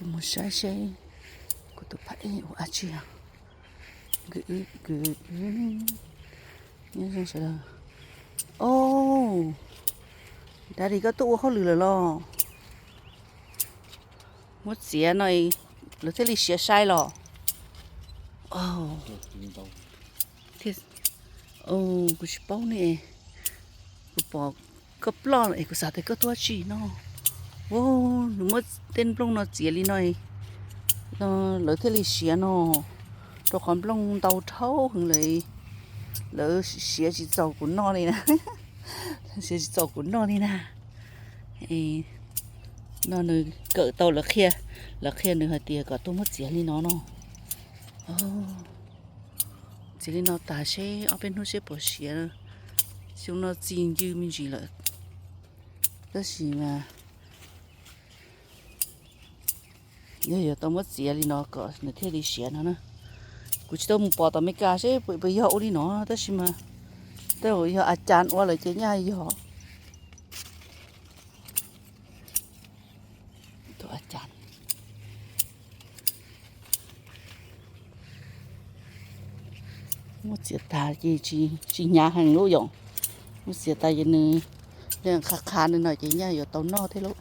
Mus saib seb kuv tus phab ej ua dab tsi os. Nyob zoo sawv daws. Os, Daddy, koj tuaj ua hauj lwm lawm los? Muab txiav no lawv thiaj li siav sai los? Kuv tsis paub ne. Kuv pom koj ploj es kuv xav tias koj tuaj tsim no. Nws muab tej nplooj no txiav li no, no lawv thiaj li siav no, rau qhov nplooj ntau dhau heev lawm, lawv siav tsis txaus kuv noj li na. Siav tsis txaus kuv noj li na. No nws kawm tau lawv qhia, lawv qhia nws hais tias kom tuaj muab txiav li no no. Txiav li no tas seb ob peb hnub seb puas siav. Xyoo no txi ncw me ntsis lawm, tab sis mas yog yuav tau muab txiav li no kom nws thiaj li siav no na. Kuv tsis tau mus pom tom Amelikas seb puas yog ua li no, tab sis mas tej zaum yog a cas ua lawm ces nyaj yog. Muab txiav tas ces tsis hnyav heev lub yom. Muab txiav tas ces nws qha qha nws no ces nyaj yuav tau noj thiab lauj.